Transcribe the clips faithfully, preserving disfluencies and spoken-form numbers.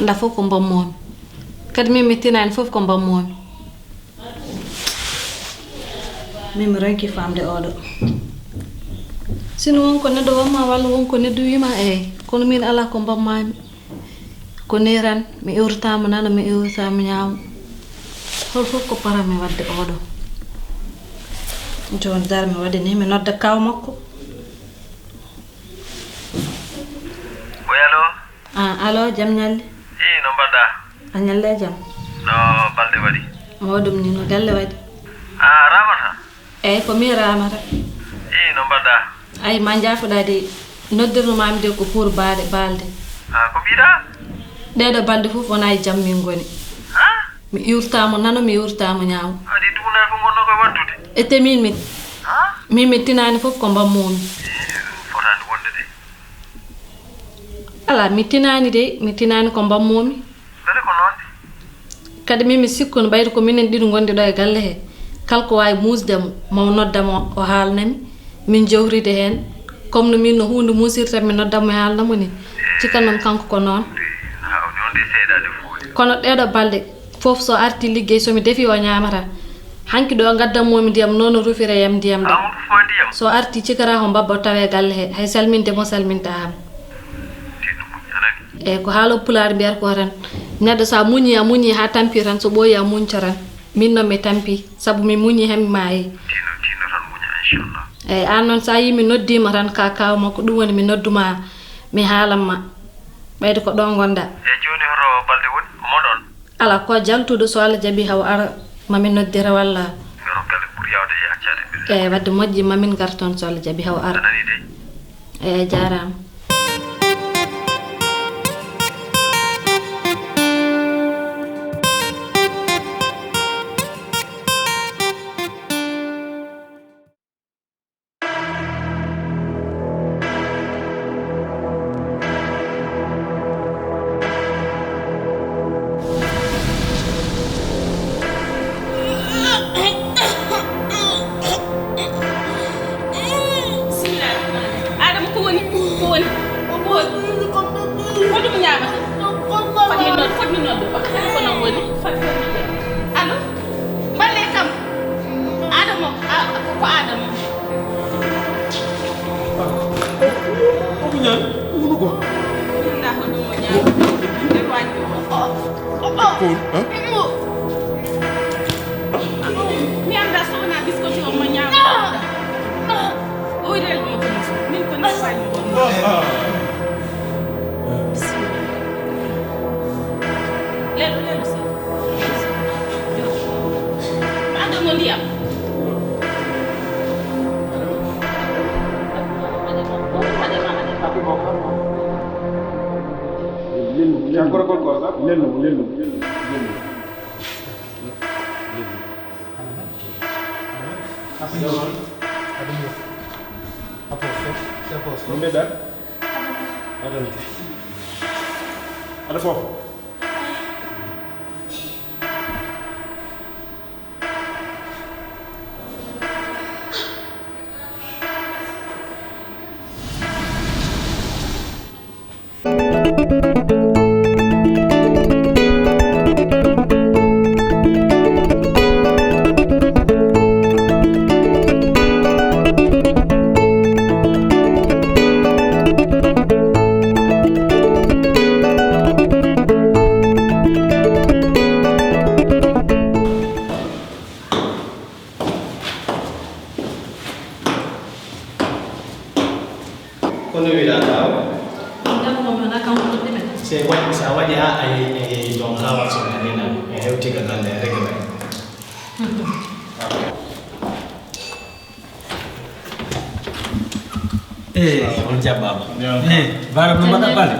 Alaa fof ko mbammomi. Kadi min mi tinaani fof ko mbammomi. Min mi ronki famde oɗo. Sino won ko neɗɗo wamma walla won ko neɗɗo wima, eyyi, kono min alaa ko mbammami. Ko ni tan, mi iwritamo nano, mi iwritamo ñaamo. Hol fof ko paranmi wadde oɗo. Joni dar mi waɗi ni, mi nodda kaw makko. Wi, allo? Ah, allo, jam ñalle? Ii, no mbaɗɗa? A ñalle jam? No balɗe waɗi? Mawɗum ni, no galle waɗi? Ah, Ramata? Eyyi, ko min Ramata. Ii, no mbaɗɗa? Ay, ma jaafoɗa de, noddirno mami de ko pour baade, balde. Ah, ko mbiɗa? Ɗeɗo balɗe fof wona e jam min ngoni. Ha? Mi iwrtamo nano, mi iwrtamo ñaamo. Adi duuna ko ngonno ko waddude. Ete min mi. Ha? Min mi tinani fof ko mbammomi. Ii, ɗum fotani wonde de. Ala, mi tinani de, mi tinani ko mbammomi. Mbele ko noon? Kadi min mi sikku no ɓayri ko minen ɗiɗo ngondi ɗo e galle he. Kala ko wawi musde mo, maw nodda mo o haalnami. Min jowride heen. Comme no min no huunde musirta, mi nodda mo e haalna mo ni. Cikka noon kanko ko noon. Kono ɗeɗo balɗe fof so arti liggey, so mi defi o ñaamata. Hanki ɗo gaddanmomi ndiyam noon o rufira yam ndiyam ɗam. So arti cikata ko mbabba tawe galle he. Hay salminde mo salminta ham. Eyyi, ko haalo pulaar mbiyata ko tan. Neɗɗo sa muñi, a muñi ha tampi tan, so ɓooyi a muñta tan. Min noon mi tampi, sabu mi muñi heen mi maayi. Tino, tino tan muña, inchallah. Eyyi, an noon sa yi mi noddima tan ka kaw makko, ɗum woni mi nodduma, mi haalanma. Ɓayde ko ɗo ngonda. Eyyi, joni hoto balɗe woni? Ko moɗon? Ala, ko jaltuɗo, so Allah jaɓi haw ara, ma mi noddira walla. Ngaro kala ɓuri yawde e accade mbele. Eyyi, wadde moƴƴi ma min ngar toon so Allah jaɓi haw ara. A nani de? Eyyi, a jarama. Bismillah. Adama, ko woni? Ko woni? Ko woni? Ko ɗum ñaamata? Fotmi noddu, fotmi noddu. Ko téléphone am woni? Fot-, fotmi noddu. Allo? Mballe kam. Adama, a, ko, ko Adama. Ko ñaan, ko woni ko? Ɗum na ko ɗum o ñaan. Nde waɗi o, o, o, o. Ko, ha? Mi anndaa so wonaa biskoti o mo ñaama. O wi'de mo ko musu. Min ko nde waɗi mo wonno. Bismillah. Lelo, lelo, sir. Ado mo ndiyam. Lelnu, lelnu. Lelnu, lelnu. Lelnu. Mbeɗa. Aɗa fof. Kono wiɗa kaw? Ɗum ɗam ko mana kam ko ɗumen. Se waɗi, sa waɗi ha a yehi, a yehi donc kawa so nanina, e hewti ka galle, e rege men. Eh, on jaɓɓaama. Eh, mbaɗa no mbaɗa ɓalle?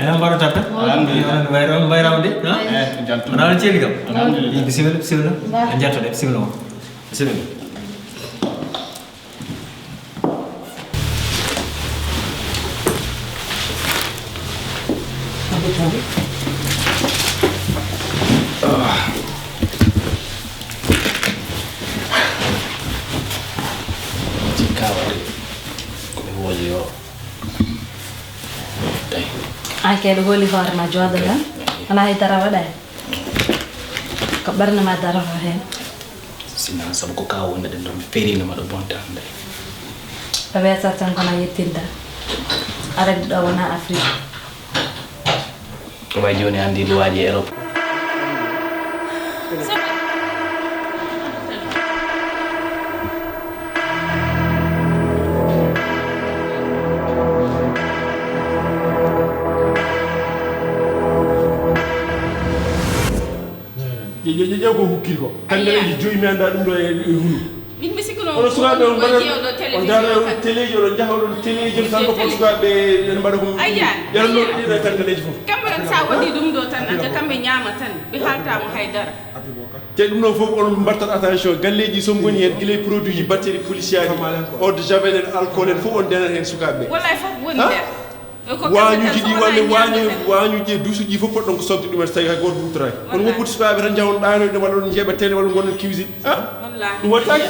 Eh, mbaɗa tappe? Alhamdulillah. Onon mbayra, on mbayraama de, ha? Eh, jaltu. Wona on ceeli kam? Alhamdulillah. Eh, bisimilla, bisimilla. En jatto de, bisimilla ma. Bisimilla. An kay ɗo holi hoore ma jooɗo tan. Wonaa hay dara waɗa heen. Ko ɓernde ma darata heen. Sinaa sabu ko ka wonde ɗen ɗo mi feeriino ma ɗo bonta hannde. A weesaa tan kono a yettinta. Arde ɗo wonaa Afrik. Ko wayi jooni anndi luwaaji Europe. Ƴe- ƴe- ƴe- ƴeew ko hukkiri ko. Tangaleeji joyi mi anndaa ɗum ɗo e e hulu. Min mi sikkuno onon sukaaɓe on mbaɗa on ndaara on teleeji oɗon njaha oɗon teleeji tan ko pot sukaaɓe ene mbaɗa ko ɓeɗon ɗiɗo e tangaleeji fof. Kamɓe tan sa waɗi ɗum ɗo tan anta kamɓe ñaama tan ɓe haaltamo haydara. Te ɗum ɗon fof on mbattat attention galleeji so boni heen gila e produit ji batterie policiaji, eau de javel en alcool en fof on ndenat heen sukaaɓe ɓe. Wallay fof woni nder. Waañuuji ɗi walla waañuuji e duusuuji ɗi fof potɗon ko soɓde ɗumen so tawi hay gooto huutoraaki kono woppude sukaaɓe tan njahon ɗaanoyde walla on njeeɓa tele walla ngonɗon cuisine a ɗum wattaake.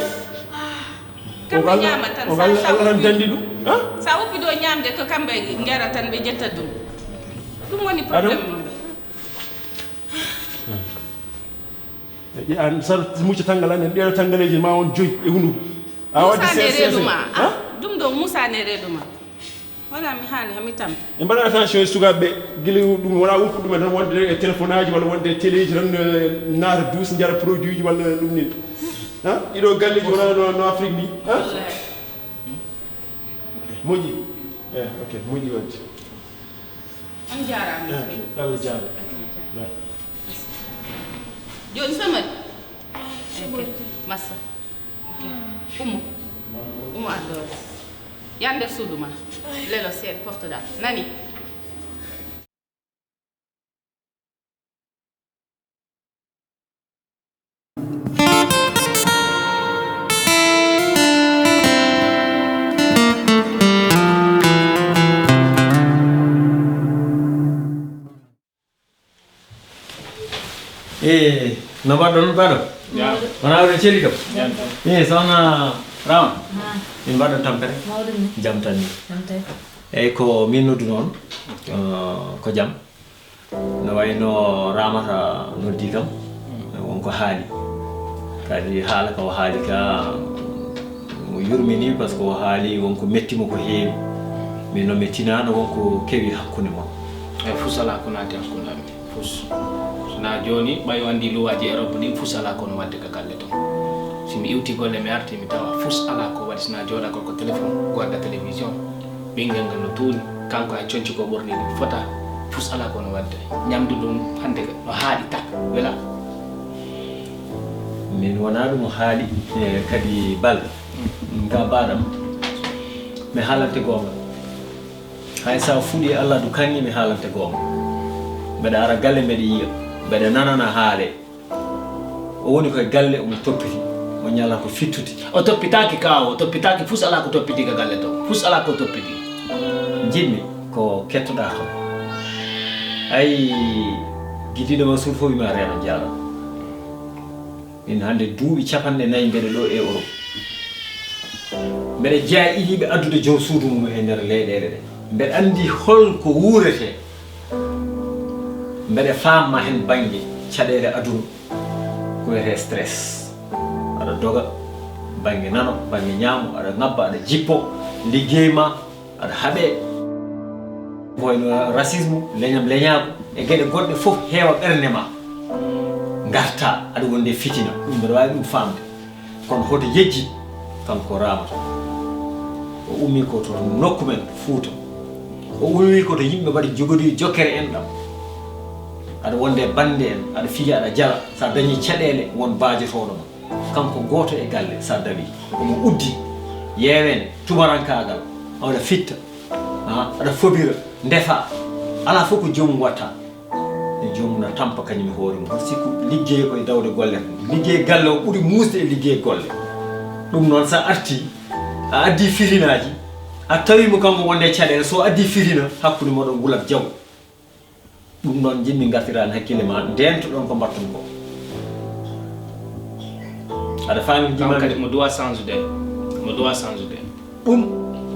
Kamɓe ñaama tan o galla allah tan danndi ɗum a sa woppi ɗo ñaamde ko kamɓe ngera tan ɓe ƴetta ɗum. Ɗum woni problème mum. An sar mucca tanngal amen ɗeɗo tanngaleeji ma on joyi e hunduko a waɗi musaane reedu ma. Ɗum ɗo musaane reedu ma. Wala mi haali hami tam. E mbaɗa attention e sukaaɓe ɓe gila ɗum wona woppu ɗumen tan wonde e téléphone aji walla wonde e téléji tan naata duus njara produit ji walla ɗum ni. Ɗiɗo galleji wona no Afrique ni. Moƴƴi. E ok moƴƴi wadde. On jaaraama. E ok Allah jaara. Jooni samari. Massa. Ummo. Ummo ardoore. Yaa nder suudu ma. Lelo seeɗa poftoɗaa. Nani? E no mbaɗɗon baɗo? Wona oɗon celi kam? E sohna Rama. Min mbaɗɗon tampere? Jam tan ni. Eyyi ko min nodduno on. Ko jam. No wayno Ramata noddi kam. Wonko haali kadi haala ka o haali ka. Mo yurmini parce que o haali wonko metti mo ko heewi. Min no mi tinaano wonko kewi hakkunde mon. Ay fus alaa ko naati hakkunde amin fus. Sona jooni ɓay o anndi luwaaji Europe ɗin fus alaa kono waɗde ka galle ton. Si mi iwti golle mi arti mi tawa fus alaa ko waɗi sona jooɗagol ko téléphone ko wadda télévision. Ɓinngel ngal no tuuni kanko hay coñci ko ɓorni ɗum fota fus alaa ko no waɗde ñamdu ɗum hannde no haaɗi tak wela. Min wonaa ɗum haali e kadi bal. Ka baɗam mi haalante goonga. Hay sa fuɗi e allah du kanŋe mi haalante goonga. Mbeɗa ara galle mbeɗa yiya mbeɗa nanana haale. O woni koye galle omo toppiti o ñala ko fittude. O toppitaaki kaawo o toppitaaki fus alaa ko toppiti ka galle to fus alaa ko toppiti. Jiɗmi ko kettoɗa kam. Ay gidiɗo ma suur fof wima reeno jaara. Min hannde duuɓi capanɗe nayi mbeɗa ɗo e Europe. Mbeɗa jeya idiiɓe addude joom suudu mum e nder leyɗeele ɗe. Mbeɗa anndi hol ko wuurete. Mbeɗa faamma heen bannge caɗeele aduna ko wiyetee stress. Aɗa doga bannge nano bannge ñaamo aɗa ŋabba aɗa jippo liggey ma. Aɗa haɓee ko wayno rasisme leñam leñaagu e geɗe goɗɗe fof heewa ɓernde ma. Ngarta aɗa wondi e fitina ɗum mbeɗa waawi ɗum faamde. Kono hoto yejji kanko Ramata. O ummii ko to nokku men Fuuta. O ummii ko to yimɓe mbaɗi jogodii jokkere enɗam. Aɗa wonde e bannde en aɗa fija aɗa jala so a dañii caɗeele won baajotooɗo ma. Kanko gooto e galle so a dawi omo uddi yeewen tumarankaagal aɗa fitta. Aɗa fobira ndefa alaa fof ko joomum watta. E joomum na tampa kañum e hoore mum hoto sikku liggey ko e dawde golle. Liggey galle o ɓuri muusde e liggey golle. Ɗum noon so a artii a addii firinaaji a tawii mo kanko wonde e caɗeele so addii firina hakkunde moɗon wulat jaw. Ɗum noon njiɗmi ngartiran hakkille ma ndeentoɗon ko mbatton ko. Aɗa faami kam kadi mo dowa change de mo dowa change de. Ɗum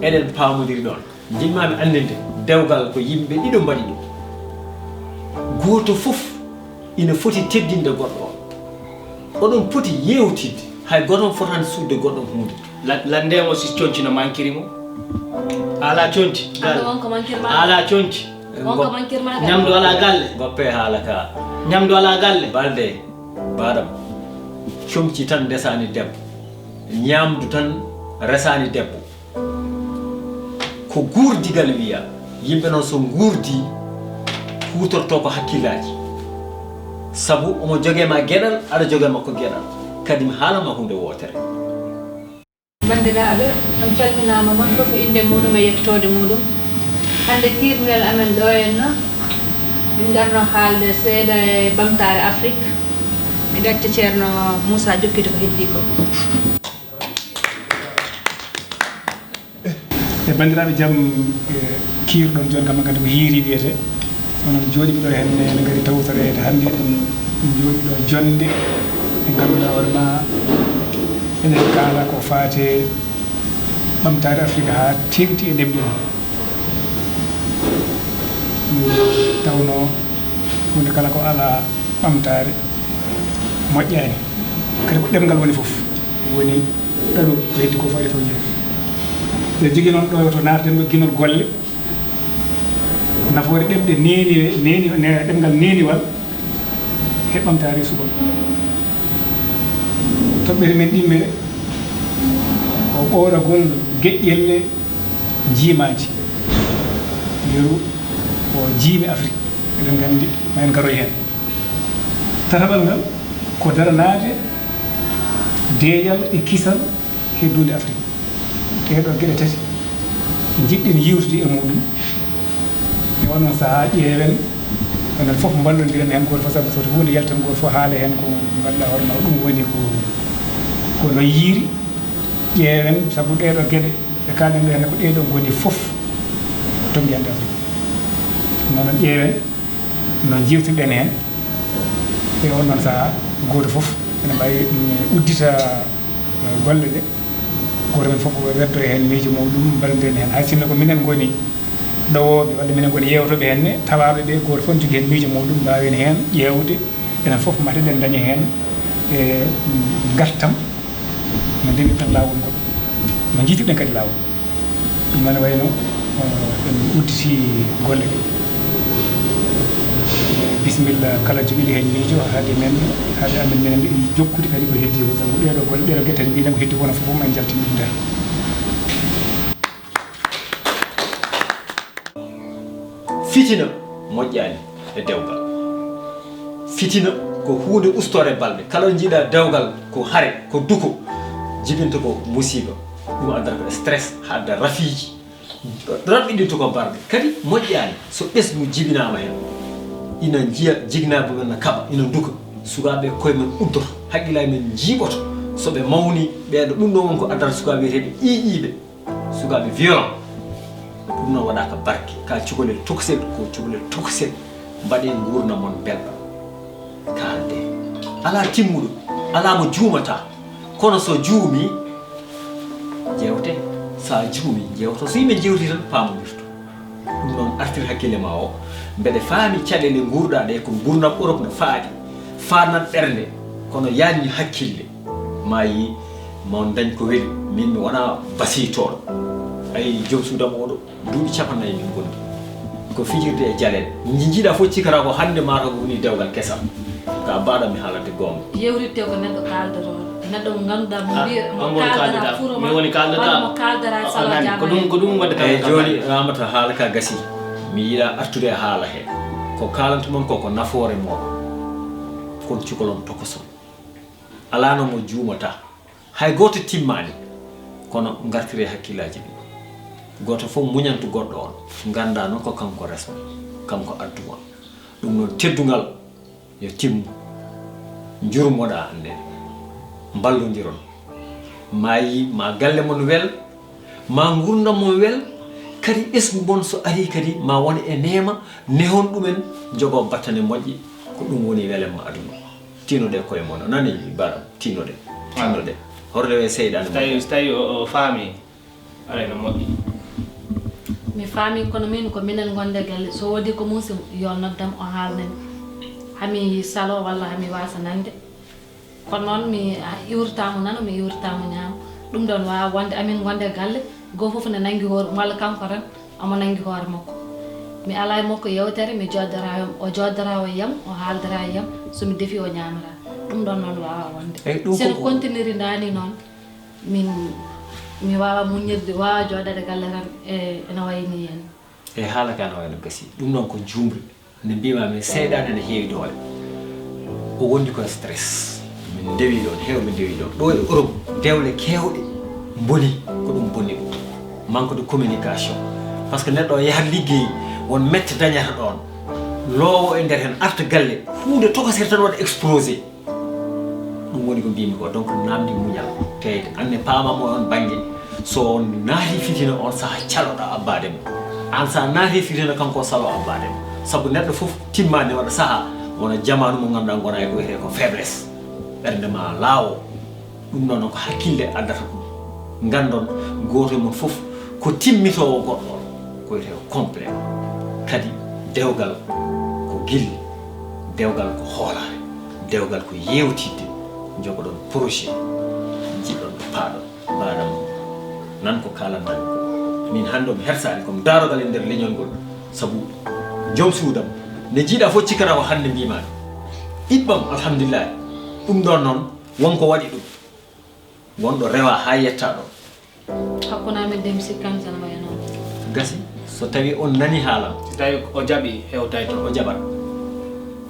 eɗen paamodiri ɗoon. Njiɗmaami anndinde dewgal ko yimɓe ɗiɗo mbaɗi ɗum. Gooto fof ina foti teddinde goɗɗo on. Oɗon poti yeewtidde, hay gooto on fotaani suuɗde goɗɗo on huunde. La-, lanndee mo si conci no mankiri mo. Alaa conci. Ande won ko mankir ma. Alaa conci. Won ko mankir ma. Ñamdu alaa galle. Goppe haala ka. Ñamdu alaa galle. Balde, baɗam. Comci tan ndesaani debbo. Ñamdu tan resaani debbo. Ko guurdigal wiya, yimɓe noon so nguurdi, huutorto ko hakkillaaji. Sabu omo jogee ma geɗal, aɗa jogee makko geɗal. Kadi mi haalan ma huunde wootere. Banndiraaɓe, on calminaama, mon fof e innde muuɗum e yettoode muuɗum. Hannde kiirngel amen ɗo henna, min ngarno haalde seeɗa e ɓamtaare Afrik. Mi ɗacca Ceerno Muusaa jokkita ko heddii ko. E banndiraaɓe, jam, e kiirɗon jooni kam, nganndi ko hiiri wiyetee. Onon jooɗiiɓe ɗo henne, ene ngari tawtoreede. Hannde eɗen njooɗii ɗo jonnde, ɓe ngannduɗaa hoore maa, eɗen kaala ko faati e ɓamtaare Afirika haa teeŋti e ndemɗi mum. Tawnoo huunde kala ko alaa ɓamtaare moƴƴaani. Kadi ko ɗemngal woni fof, woni ɗaɗol ko heddi ko fayi fof jeeyi. Ɓe jogii noon ɗo to naateten ɗo ginol golle, nafoore ɗemɗe neeni-, neeni-, ne-, ɗemngal neeniwal e ɓamtaare subaka. Toɓɓere men ɗimmere ko ɓooragol geƴƴelle jiimaaji. Yeru ko jiimi Afrik, eɗen nganndi ma en ngaroy heen. Tataɓal ngal ko daranaade deeyal e kisal heddude Afrik. Ɗee ɗoo geɗe tati njiɗɗen yewtude e muuɗum. E onon sahaa ƴeewen, enen fof mballondiren heen gooto fof, sabu so huunde yaltan gooto fof haala heen ko ngannduɗaa hoore maa ɗum woni ko, ko no yiiri. Ƴeewen, sabu ɗee ɗoo geɗe ɗe kaalen ɗo heen ko ɗee ɗoo ngoni fof to ndiyam Afrik. Noon ƴeewen no njeewtirɗen heen e oon ɗoon sahaa, gooto fof ene mbaawi uddita, eh, golle ɗe, gooto men fof weddoya heen miijo muuɗum, mballondiren heen. Hay sinno ko minen ngoni ɗowooɓe walla minen ngoni yeewtooɓe heen ne, tawaaɓe ɓe, gooto fof ne jogii heen miijo muuɗum, mbaawen heen ƴeewde, enen fof mate eɗen ndaña heen, eh, ngartam. No ndemirɗen laawol ngol, no njiytirɗen kadi laawol. Ɗum noon wayno, eh, en udditi golle ɗe. Bisimilla, kala jogiiɗo heen miijo, haade men, haade amen, minen jokkude kadi ko heddii ko, sabu ɗee ɗoo golle, ɗee ɗoo geɗe tati mbiɗen ko heddii ko, wona fof, fof ma en njaltin ɗum tan. Fitina moƴƴaani e dewgal. Fitina ko huunde ustoore balɗe. Kala ɗo njiiɗaa dewgal ko hare, ko duko, jibinta ko musiiba. Ɗum addata ko stress, adda rafiiji, raɓɓiɗinta ko balɗe. Kadi moƴƴaani so ɓesngu jibinaama heen. Ina njiya jiginaaɓe mum en no kaɓa, ina nduka. Sukaaɓe koye mum en uddoto, hakkillaaji mum en njiiɓoto. So ɓe mawni, ɓeeɗo, ɗum ɗo woni ko addata sukaaɓe wiyeteeɓe ƴiiƴiiɓe. Sukaaɓe violent. Ɗum noon waɗaaka barke. Ka cukalel tokosel, ko cukalel tokosel. Mbaɗee nguurndam mon belɗam. Kaalde. Alaa timmuɗo, alaa mo juumata. Kono so juumi, jeewte. Sa juumi, jeewto. So yimɓe jeewti tan, paamondirto. Ɗum noon, artir hakkille ma o. Mbeɗe faami caɗeele nguurɗaa ɗe, ko nguurndam Europe no faaɗi. Faanat ɓernde, kono yaajni hakkille. Ma yi, ma on dañ ko weli. Min mi wona basiytooɗo. Ay, joom suudam oɗo, duuɓi capannayyi min ngondi. Ko fijirde e jaleeɗe. Nji-, njiɗa fof cikkata ko hannde mata ko woni dewgal kesal. Ka mbaɗa mi haalande goonga. Yewritte ko neɗɗo kaaldotooɗo. Neɗɗo mo ngannduɗaa mo Ah, mbiya, mo on woni kaaldata kaaldataa. Furo ma, mi woni kaaldataa. Walla mo kaaldata Ah, salo nani, ko ɗum, ko ɗum waɗata Eyi, kaaldataa. Jooni, Ramata, haala ka gasi. Mi yiɗa artude e haala he. Ko kaalanta mon ko, ko nafoore mooɗon. Kon cukalon tokoson. Alaa no mo juumata. Hay gooto timmaani. Kono ngartire hakkillaaji ɗi. Gooto fof muñantu goɗɗo on. Ngannda noon ko kanko resma. Kanko addu on. Ɗum noon teddungal yo timmu. Njurmoɗaa annde. Mballondiron. Ma yi, ma galle mon wel, ma ngurdam mon wel, kadi ɓesngu mon so arii kadi ma won e neema, nehon ɗumen, njogoo battane moƴƴe, ko ɗum woni welemma aduna. Tiinoɗee koye mon, a nanii, Baram? Tiinoɗee, tiinoɗee. Horle we seyɗaane So tawi, moƴƴa. So tawi o, o faami, aray no moƴƴi. Mi faami, kono min ko minen ngonde galle. So woodi ko muusi, yo noddam o haalna mi. Hami salo walla hami wasa nande. Kono noon mi iwritaamo nano, mi iwritaamo ñaamo. Ɗum ɗoon waawa wonde amin ngonde galle, goo fof ne nanngi hoore mum, walla kanko tan omo nanngi hoore makko. Mi alaa e makko yewtere, mi jooddora e o jooddora o yam, o haaldora e yam, so mi defi o ñaamora. Ɗum ɗoon noon waawa wonde. Eyi, ɗum si en ko continuiri ndaani noon, min mi waawa muññirde, waawa jooɗaade galle tan e ene wayi nii en. E haala ka no wayno gasi. Ɗum noon ko juumri. Nde mbima min seyɗaane ne heewi doole. O wondi ko e stress. Min ndewi ɗoon, heewɓe ndewi ɗoon. Ɗo e Europe, dewle keewɗe mboni ko ɗum bonni ɗum. Manque de communication. Parce que neɗɗo o yahat liggey, won mette dañata ɗoon. Loowo e nder heen arta galle, huunde tokosere tan waɗa explosé. Ɗum woni ko mbimi ko, donc namdi muñal teyde. Anne paamamo e on bannge, so on naati fitina on saha caloɗa abbade mo. An sa naati fitina kanko salo abbade mo. Sabu neɗɗo fof timmani waɗa saha wona jamanu mo ngannduɗaa ngona e ko wiyetee ko faiblesse. Ɓernde ma laawo. Ɗum noon ko hakkille addata ɗum. Nganndon gooto e mon fof ko timmitoowo goɗɗo on, ko wiyetee ko complet. Kadi dewgal ko gilli, dewgal ko hoolaare, dewgal ko yeewtidde, njogoɗon projet, njiɗɗon ko paaɗon, mbaɗon nan ko kaalanɗon ko. Min hannde mi hersaani ko mi daarogal e nder leñol ngol, sabu joom suudam nde njiiɗa fof cikkata ko hannde mbima. Ɓiɓɓam, alhamdulillahi, ɗum ɗon noon wonko waɗi ɗum. Wonɗo rewa haa yetta ɗo. Hakkunde amen de mi sikkaani tan waya noon. Gasi, so tawi on nani haalam. Si tawi o jaɓi hewtay to. O jaɓat.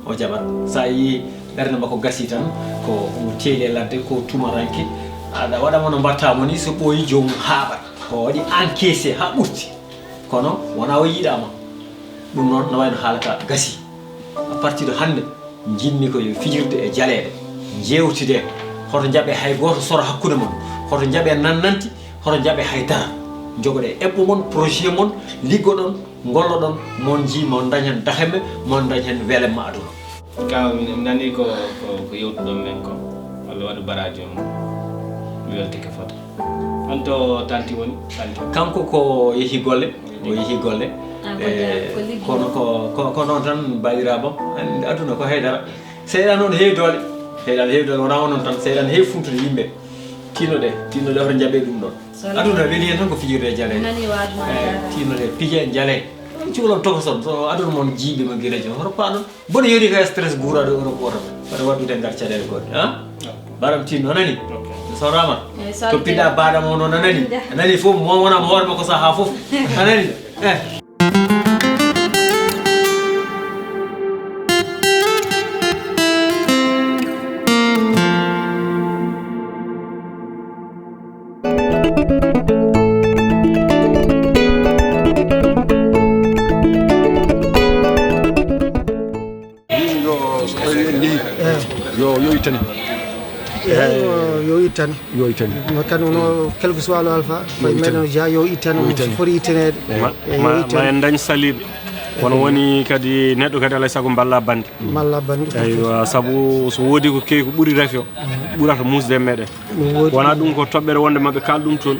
O jaɓat. Sa yi ɓernde makko gasi tan, ko omo teeli e ladde, ko tumaranke. Aɗa waɗa mo no mbatta mo ni, so ɓooyi joomum haaɓat. O waɗi encaissé haa ɓurti. Kono wona o yiɗama. Ɗum noon no wayno haala ka gasi. À partir de hannde, njiɗmi ko yo fijirde e jaleeɗe, njeewtidee, hoto njaɓe hay gooto soro hakkunde mon, hoto njaɓe nannanti, hoto njaɓe hay dara. Njogoɗe eɓɓo mon, projet mon, liggoɗon, ngolloɗon, mon njii, mon ndañ heen daheme, mon ndañ heen welema aduna. Ka min nani ko, ko, ko yewtuɗon men ko, walla waɗu baraaji on, mi weltike fota. On to tanti woni, tanti. Kanko ko yehi golle, o yehi golle. Ah, ko Eh, jaa-, ko liggi. Kono ko, ko, ko noon tan, baabiraaɓam. An-, aduna ko haydara. Seyɗan noon heewi doole. Seyɗan heewi doole, wonaa onon tan. Seyɗan heewi funtude yimɓe. Tinnoɗe, tinnoɗe, hoto njaɓe ɗum ɗon. So Aduna weli heen tan ko fijirde e jaleeɗe. Nani waaju ma Eh, jaaraama. Tinnoɗe, pije en jale. Cukalon tokoson, so aduna mon jiiɓi mo gila jom. Hoto paaɗon. Mboɗo yoni ko stress guuraɗo Europe oto. Mboɗo waddude ngar caɗeele goɗɗe, ha? Baɗam tinno, a nani? Ok. Sorama. Eh, salute. Toppinɗa baɗam o noon, a nani? Ja. A nani fof, mo wona mo hoore makko saha fof. A nani? Eh. Yo, so tawi en jehi, yo, yo ittane. Eyi, yo, yo ittane. Yo ittane. No kan wono, quel que soit lo alpha, Yo koye ittane. Meɗen ja yo ittane, Yo mo ittane. Foti ittanede. Eyi. Ma, Eyi, yo ma, ittane. Ma en dañ saliɓe. Kono woni kadi neɗɗo kadi alay sago mballa bande. Mballa bande. Eywa, sabu so woodi ko kewi ko ɓuri rafi o, ɓurata musde e meɗen. Ɗum woodi. Wona ɗum ko toɓɓere wonde maɓe kal ɗum toon.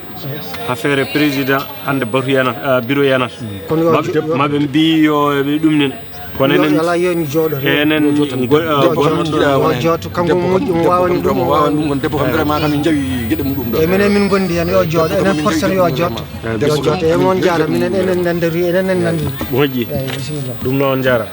Affaire président hande batu yanat, ah, bureau yanat. Kono yo Maɓe, jo-, yo maɓe mbi yo ɓe ɗumnina. Kono Yo, enen, yo alaa yo en jooɗo. Enen Yo jooɗo tan. Go-, ah, Yo go-, jooɗo. Yo jooɗo. Kanko Debbo moƴƴo kam, mo waawani debbo ɗum, kam, mo waawani ɗum, ɗum, debbo kam, vraiment kam, min njawi geɗe muɗum ɗo. E minen min ngondi heen, yo jooɗo. Debbo kam, Enen min forcé njawi yo ɗum, jooɗo. Vraiment. Yo Debbo kam, jooɗo. E min mon njawi jaara, ɗum, minen enen nandiri, enen en nandiri. Moƴƴi. Eyi, bisimilla. Ɗum noon jaara.